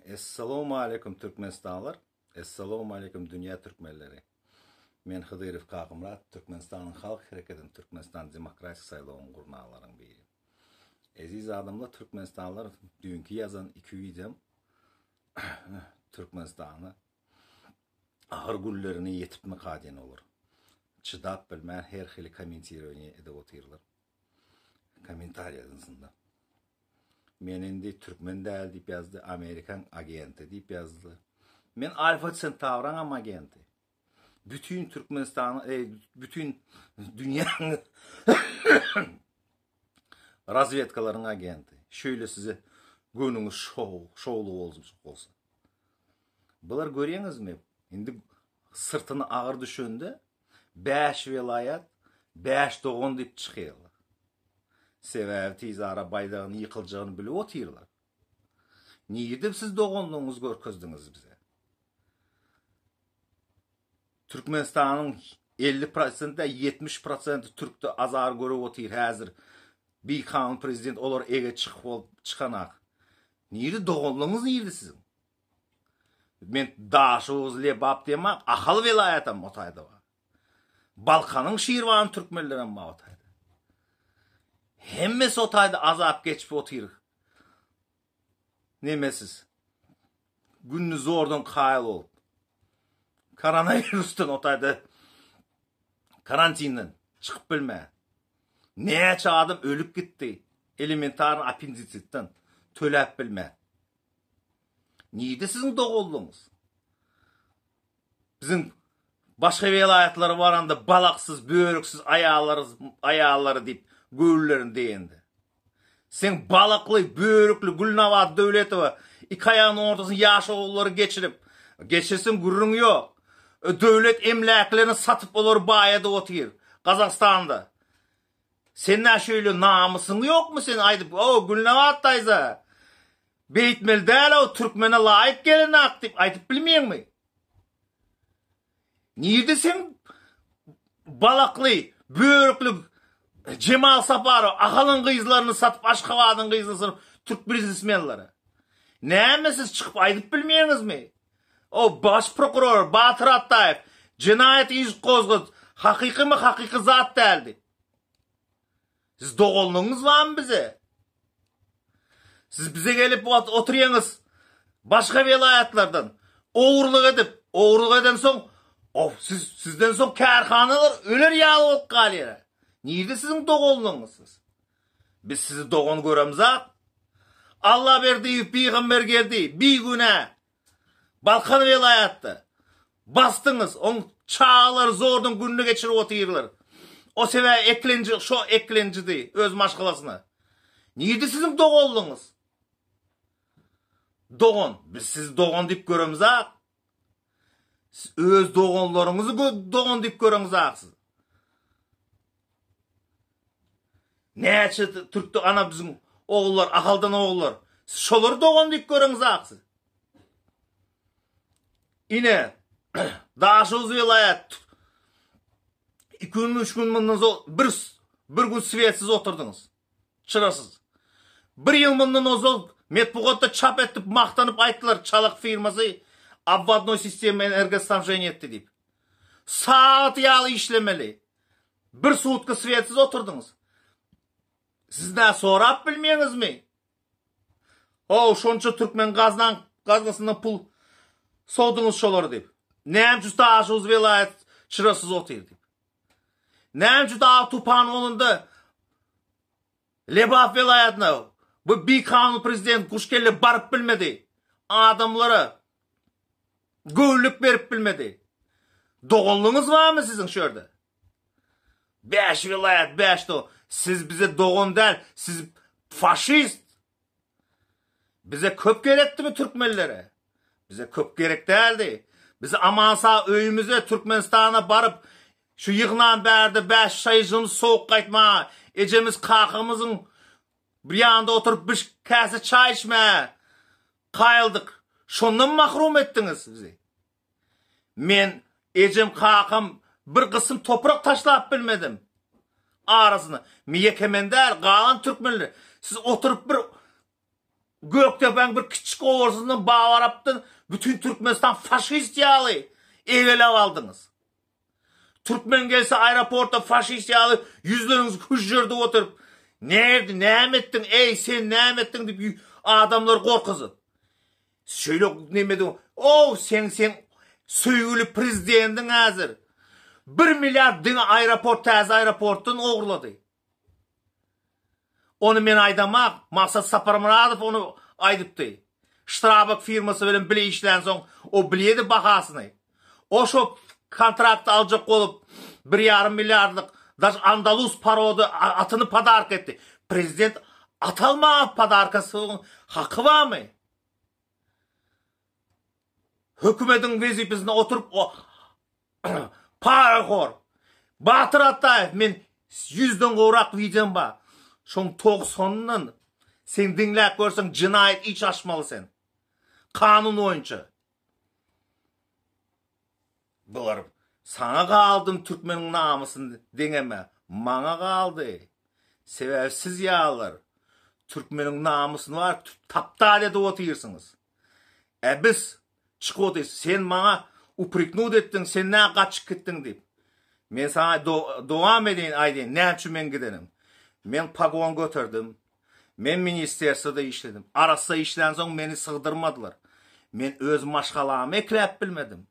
Essalawmaleýkum Türkmenistanlylar, Essalawmaleýkum dünýä türkmenleri. Men Hydyrow Kakymyrat, Türkmenistanyň Halk Hereketiniň Türkmenistan Demokratik saýlawyň gurnalaryň biri. Eziz adamlar Türkmenistanlylar düýnki ýazan iki wideom Türkmenistany agyr günlerine ýetipmika diýen olar. Çydap bilmän her hili kommentirowaniýe edip otyrlar. Kommentariýa ýazynsynda. Men indi türkmen däl diýip ýazdy, Amerikan agenti diýip ýazdy. Men Alfa Centauryň hem agenti. Bütün Türkmenistanyň, e, bütün dünýäniň razwedkalaryň agenti. Şeýle size göwnüňiz şow, şowly bolsun, bolsa. Bular görýäňizmi? Indi syrtyna agyr düşende Bäş welaýat, bäş dogan diýip çykýarlar. Sebäbi tizara baýdagyny ýykyljagyny bilip otyrlar. Nirde siz doganlygyňyzy görkezdiňiz bize? Türkmenistanyň 50 prosenti däl, 70 prosenti türkde azar görüp otyr häzir. Bikanun prezident olar ege çykyp bolup çykanak. Nirde doganlygyňyz nirde siziň? Men Daşoguz, Lebap diýemok, Ahal welaýatam o taýda bar. Balkanyň Şirwan türkmenlerem bar o taýda. Hemmesi o taýda azap geçip otyr. Nemesiz. Gününi zordan kaýyl bolup. Koronavirusdan o taýda karantinden çykyp bilmän. Näçe adam ölüp gitdi elementarny appendisitden töläp bilmän. Nirde siziň doganlygyňyz? Biziň başga welaýatlara baranda balaksyz, börüksiz aýallarys, aýallary diýip göwünlerini degende. Sen balakly, börükli Gülnabat Döwletowa iki aýagynyň ortasyna ýaş ogullary geçirip, geçirsin gürrüň ýok. Döwlet emläklerini satyp olary baýadyp otyr Gazagystanda. Sen nä şeýle namysyň ýokmy sen aýdyp o Gülnabat daýza beýtmeli däl-ow türkmene laýyk gelenak diýip aýdyp bilmeýäňmi? Nirde seň balakly, börükli Jemal Saparow Ahalyň gyzlaryny satyp Aşgabadyň gyzyny satyp türk biznesmenlere. Näme siz çykyp aýdyp bilmeýäňizmi? O baş prokuror Batyr Atdaýew jenaýat iş gozgat hakykymy hakyky zat däl diýip. Siz doganlygyňyz barmy bize? Siz bize gelip bu wagt oturýaňyz başga welaýatlardan ogurlyk edip, ogurlyk eden soň of siz sizden soň kärhanalar öler ýaly bolup galýar. Nirde siziň doganlygyňyz siz? Biz sizi dogan göremzak. Allaberdiýew pygamber geldi, bigünä. Balkan welaýatda basdyňyz, oň çagalary zordan gününi geçirip otyrlar. O sebäbi eklenji, şo eklenjidi öz maşgalasyna. Nirde siziň doganlygyňyz? Dogan, biz sizi dogan diýip göremzak. Siz öz doganlaryňyzy dogan diýip göreňzak siz. Näçe türkde ana biziň ogullar, Ahaldan ogullar. Siz şolary dogan diýip göreňzak siz. Ine, Daşoguz welaýat 2 gün, 3 gün mundan soň bir bir gün swetsiz oturdyňyz. Çyrasyz. Bir ýyl mundan ozal metbugatda çap etdip magtanyp aýtdylar Çalak firmasy obwadnoý sistema energosnabženiýa etdi diýip. Sagat ýaly işlemeli. Bir sutka swetsiz oturdyňyz. Siz nä sorap bilmeýäňizmi? How, şonça türkmen gaznan gaznasyndan pul sowduňyz şolary diýip. Näme üçin Daşoguz welaýat çyrasyz otyr diýip. Näme üçin dag tupan bolanda Lebap welaýatyna bu bikanun prezident Guşkelle baryp bilmedi. Adamlara göwünlik berip bilmedi. Doganlygyňyz barmy siziň şu ýerde? Bäş welaýat, bäş dogan. Siz bize dogan däl, siz faşist. Bize köp gerekdimi türkmenlere? Bize köp gerek däldi. Biz aman sag öýümize Türkmenistana baryp şu ýygnan bärde bäş şaýjygymyz sowuk gaýtmaga, ejemiz kakamyzyň bir ýanynda oturyp bir käse çaý içmäge kaýyldyk. Şondan mahrum etdiňiz bizi. Men ejem kakam bir gysym toprak taşlap bilmedim. Arasyna. Men ýeke men däl, galan türkmenler. Siz oturyp bir. Gökdepäň bir kiçjik obarsyndan Babarapdan bütin Türkmenistan faşist ýaly egeläp aldyňyz. Türkmen gelse aeroportda faşist ýaly ýüzleriňizi hüžžerdip oturyp, Närde, näme etdiň, eý, sen näme etdiň diýip adamlary gorkuzyp. Şeýle neme ediň, ow, seň seň söýgüli prezidendiň häzir bir milliard diňe aeroport täze aeroportdan ogurlady. Ony men aýdamak, Maksat Saparmyradow ony aýdypdy. Ştrabak firmasy bilen bile işlänsoň, o bilýedi bahasyny. O şo kontrakty aljak bolup, bir ýarym milliardlyk daş Andalus parody atyny podarka etdi. Prezident at almaga podarkasyň haky barmy? Hökümediň wezipesinde oturyp o parahor. Batyr Ataýew men ýüzden gowrak wideom bar. Şoň togsanyndan sen diňläp görseň jenaýat iş açmaly sen. Kanun boýunça. Bular saňa galdym türkmeniň namysyny deňeme maňa galdy. Sebäbi siz ýalylar türkmeniň namysyny bar tapdal edip otyrsyňyz. Ä biz çykyp otyrys sen maňa upriknut etdiň sen nä gaçyp gitdiň diýip. Men saňa dowam edeýin aýdaýyn näme üçin men gidenim. Men pagon göterdim. Men ministerstwoda işledim. Arassa işlänsoň meni sygdyrmadylar. Men öz maşgalamy ekläp bilmedim.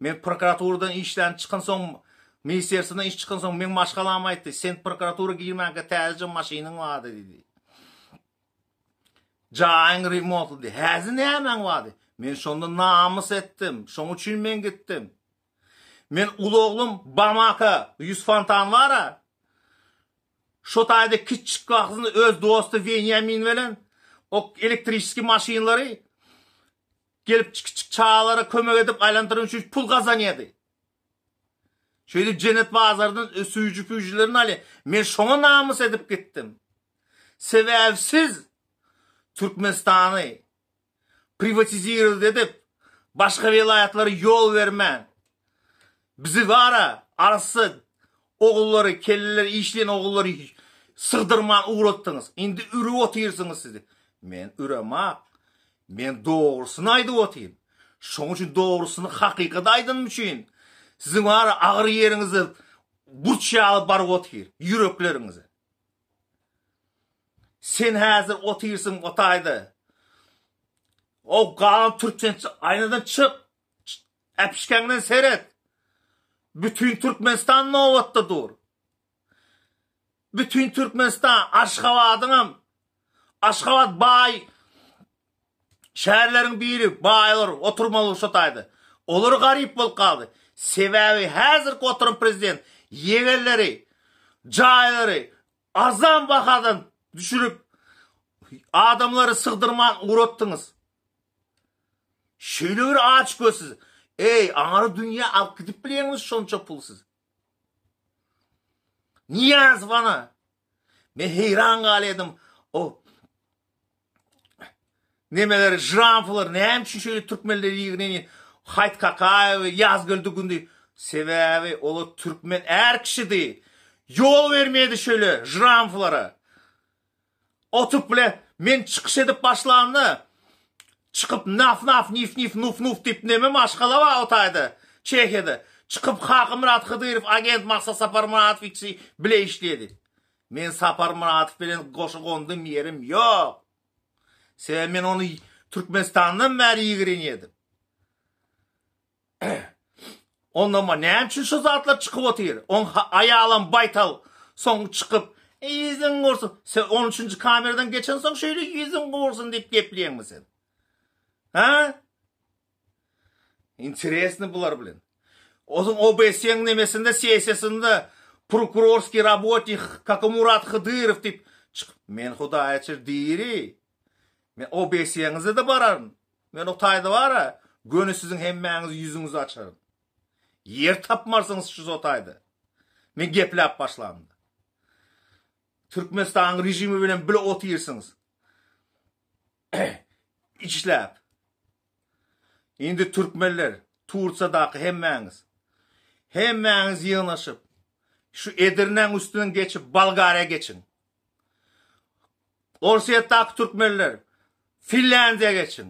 Men prokuraturadan işlän çykansoň, ministerstwodan iş çykansoň meň maşgalam aýtdy, sen prokuratura girmänkä täzeje maşynyň bardy diýdi. Jaýyň remontlydy. Häzir nämäň bardy? Men şonda namys etdim. Şoň üçin men gitdim. Men uly oglum Bamaka 100 fontan bar-a. Şo taýda kiçjik wagtynda öz dosty Wenýamin bilen o elektriçeskiý maşynlary gelip kiçjik çagalara kömek edip aýlandyrmak üçin pul gazanýardy. Şeýdip Jennet bazardan süýji-püýjülerini alýar. Men şoňa namys edip gitdim. Sebäbi siz Türkmenistany priwatizirowat edip, başga welaýatlara ýol bermän, bizi bara arassa ogullary, kelleleri işleýän ogullary sygdyrman ugratdyňyz. Indi ürüp otyrsyňyz siz. Men üremak. Men dogrusyny aýdyp otyryn. Şoň üçin dogrusyny hakykaty aýdanym üçin siziň bara agyr ýeriňize burç ýaly baryp otyr, ýürekleriňize. Sen häzir otyrsyň o taýda. O galan türkmen aýnadan çyk. Äpişgäňden seret. Bütin Türkmenistan nobatda dur. Bütin Türkmenistan Aşgabadyňam Aşgabat baý şäherleriň biri baýlar oturmaly şo taýda. Olar garyp bolup galdy. Sebäbi häzirki oturan prezident ýegenleri, jaýlary arzan bahadan düşürip adamlary sygdyrman ugratdyňyz. Şeýle bir aç gözsüz. Eý, aňry dünýä alyp gidip bilýäňiz şonça pul siz. Niýazow ana. Men heýran galýadym. O nemeler, žramflar näme üçin şeýle türkmenleri ýigrenýär? Haýt Kakaýewi, Ýazgeldi Gündy. Sebäbi olar türkmen är kişidi. Ýol bermedi şeýle žramflara. Otup bile men çykyş edip başlanda çykyp naf naf nif nif nuf nuf diýip neme maşgala bar o taýda Çehiýada. Çykyp Kakamyrat Hydyrow agent Maksat Saparmyradow ikisi bile işleýdi. Men Saparmyradow bilen goşa gondym ýerim ýok. Sebäbi men ony Türkmenistandan bäri ýigrenýärdim. Onda ma näme üçin şu zatlar çykyp otyr? Oň aýalam baýtal soň çykyp ýüzüň gursun. Sen 13-nji kameradan geçen soň şeýle ýüzüň gursun diýip gepleýäňmi sen? Ha? Interesny bular bilen. Ozuň OBS-iň nemesinde sessiýasynda prokurorskiý rabotnik Kakamurat Hydyrow diýip çykyp men Hudaýa çyr diri. Men OBS-iňize-de bararyn. Men o taýda bar-a, göni siziň hemmäňizi ýüzüňizi açaryn. Ýer tapmarsyňyz şu o taýda. Men gepläp başlamda. Türkmenistanyň režimi bilen bile otyrsyňyz. Işläp. Indi türkmenler, Tursiýadaky hemmäňiz. Hemmäňiz ýygnaşyp, şu Edirnäň üstünden geçip Bolgariýa geçiň. Orsýetdäki türkmenler. Finlýandiýa geçiň.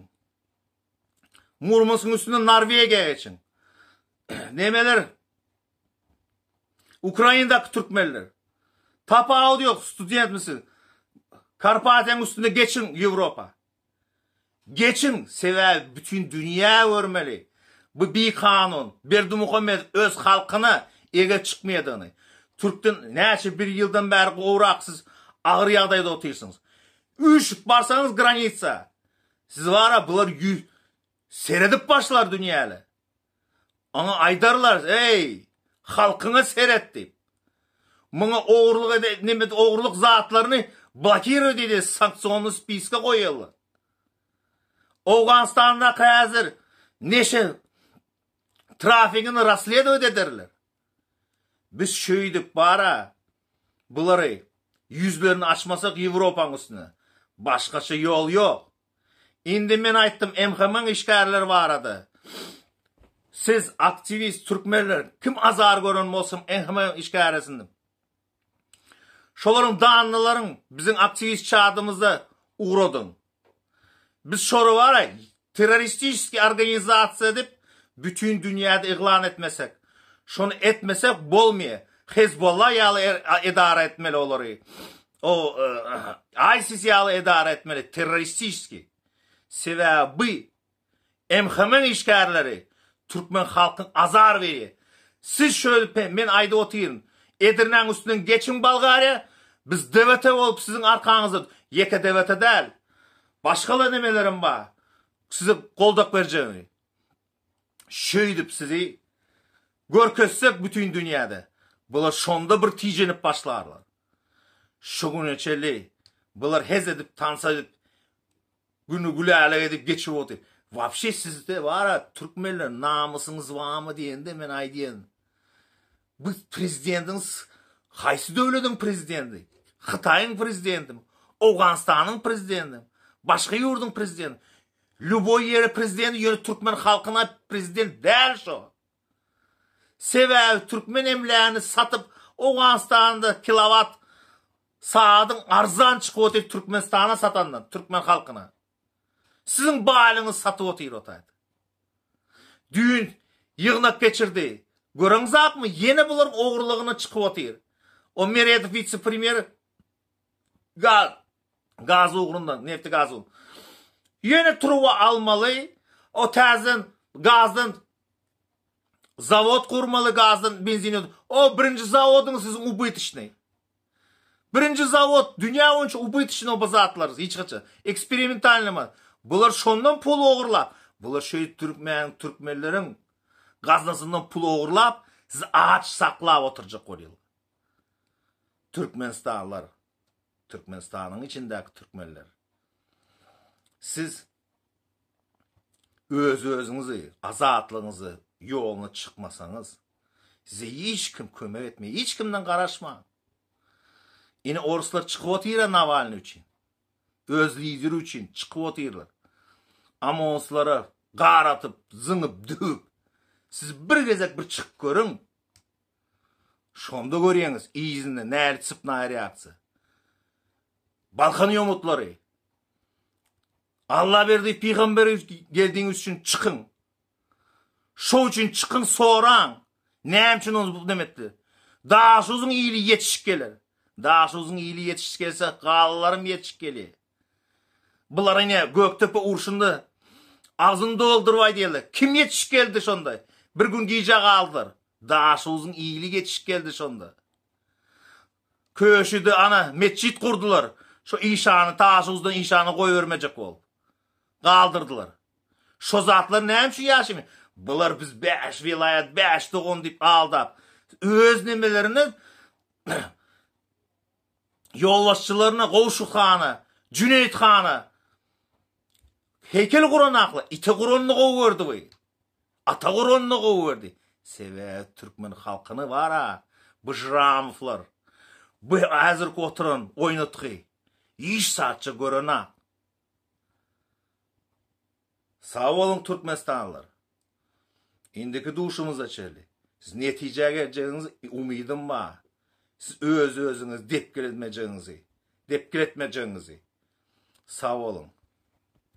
Murmanskyň üstünden Norwegiýa geçiň. Nemeler? Ukrainadaky türkmenler. Tapawudy ýok, studentmisiň. Karpatiýanyň üstünde geçiň Ýewropa. Geçiň, sebäbi bütin dünýä görmeli. Bu bikanun. Berdimuhamedow öz halkyna ege çykmaýadygyny. Türkden näçe bir ýyldan bäri gowrak siz agyr ýagdaýda otyrsyňyz. Üýşüp barsaňyz granitsa. Siz bara bular ýü seredip başlar dünýäle. Oňa aýdarlar, eý, halkyňa seret diýip. Muňa ogurlyk ede neme ogurlyk zatlaryny blokirowat edýär, sanksionny spiska goýýarlar. Owganystandaky häzir neşe trafigini rasledowat ederler. Biz şeýdip bara bulary ýüzlerini açmasak Ýewropaň üstüne. Başgaça ýol ýok. Indi men aýtdym MHM-iň işgärleri barada. Siz aktiwist türkmenler kim azar gören bolsun MHM işgärisinden. Şolaryň dannylaryň biziň aktiwist çadymyzda ugradyň. Biz şory bara terroristiçeskiý organizasiýa dip bütin dünýäde yglan etmesek. Şony etmesek bolmaýar. Hezbollah ýaly er, edara etmeli olary. O ISIS ýaly edara etmeli terroristiçeskiý. Sebäbi MHM-iň işgärleri türkmen halkyny azar berýär. Siz şöyle men aýdyp otyryn. Edirnäň üstünden geçiň Bolgariýa, biz DWT bolup siziň arkaňyzda, ýeke DWT däl. Başga-da nemelerim bar. Size goldak berjegimi. Şeýdip sizi görkezsek bütin dünýäde, bular şonda bir tijenip başlarlar. Şu güne çenli bular hez edip tans edip Güni gülälek edip geçirip otyr. Wapşe sizde bara türkmenler namysyňyz barmy diýende men aýdýan. Bu prezidentiňiz haýsy döwlediň prezidenti? Hytaýyň prezidentimi? Owganystanyň prezidentimi? Başga ýurduň prezidenti? Lýuboý ýere prezident ýöne türkmen halkyna prezident däl şo. Sebäbi türkmen emlägini satyp Owganystanda kilowat sagadyň arzan çykyp otyr Türkmenistana satandan türkmen halkyna. Siziň baýlygyňyzy satyp otyr o taýda. Düýn ýygnak geçirdi. Göreňzakmy ýene bularyň ogurlygyna çykyp otyr. O Meredow witse-premýer gaz gaz ugrundan, nefti gaz ugrundan. Ýene truba almaly, o täzeden gazdan Zawod gurmaly gazdan benzin O birinji zawodyňyz siziň ubytyçnyý. Birinji zawod dünýä boýunça ubytyçnyý bu zatlar hiç haçan. Eksperimentalnyý. Bular şondan pul ogurlap, bular şeýdip türkmen türkmenleriň gaznasyndan pul ogurlap, sizi aç saklap oturjak bolýarlar. Türkmenistanlar, Türkmenistanyň içindäki türkmenler. Siz Öz-özüňizi, azatlygyňyzy ýoluna çykmasaňyz, size hiç kim kömek etmeýär. Hiç kimden garaşmaň. Ine oruslar çykyp otyr Nawalny üçin. Öz lideri üçin çykyp otyrlar. Amonslara gar atyp, zyňyp, döwüp. Siz bir gezek bir çykyp görüň. Şonda görýäňiz yzynda näli çypnaýa reaksiýa. Balkan ýomutlary. Allaberdi pygamber geldiňiz üçin çykyň. Şo üçin çykyň soraň. Näme üçin ony bu neme etdi? Daşuzyň ili ýetişip geler. Daşuzyň ili ýetişip gelse galalarym ýetişip gelýär. Bular ine Gökdepe urşunda agzyny dolduryp aýdýarlar. Kim ýetişip geldi şonda? Bir gün gijä galdylar. Daşuzyň ili ýetişip geldi şonda. Köşüde ana metjit gurdular. Şo işany Daşoguzdan işany goýbermejek bolup. Galdyrdylar. Şo zatlar näme üçin ýaşaýmy? Bular biz 5 welaýat, 5 dogan diýip aldap, öz nemelerini ýolbaşçylaryna Gowşut hana, Jüneýit hana heýkel guranaklar, ite guranyny gowy gördi bu. Ata guranyny gowy gördi. Sebäbi türkmen halkyny bar-a, bu Žramowlar, bu häzirki oturan oýnatgy hiç zatça görenak. Sag boluň türkmenistanlylar. Indiki duşumyza çenli. Siz netijä geljegiňiz umydym bar. Siz öz-özüňizi depgiletmejegiňizi, depgiletmejegiňizi. Sag boluň.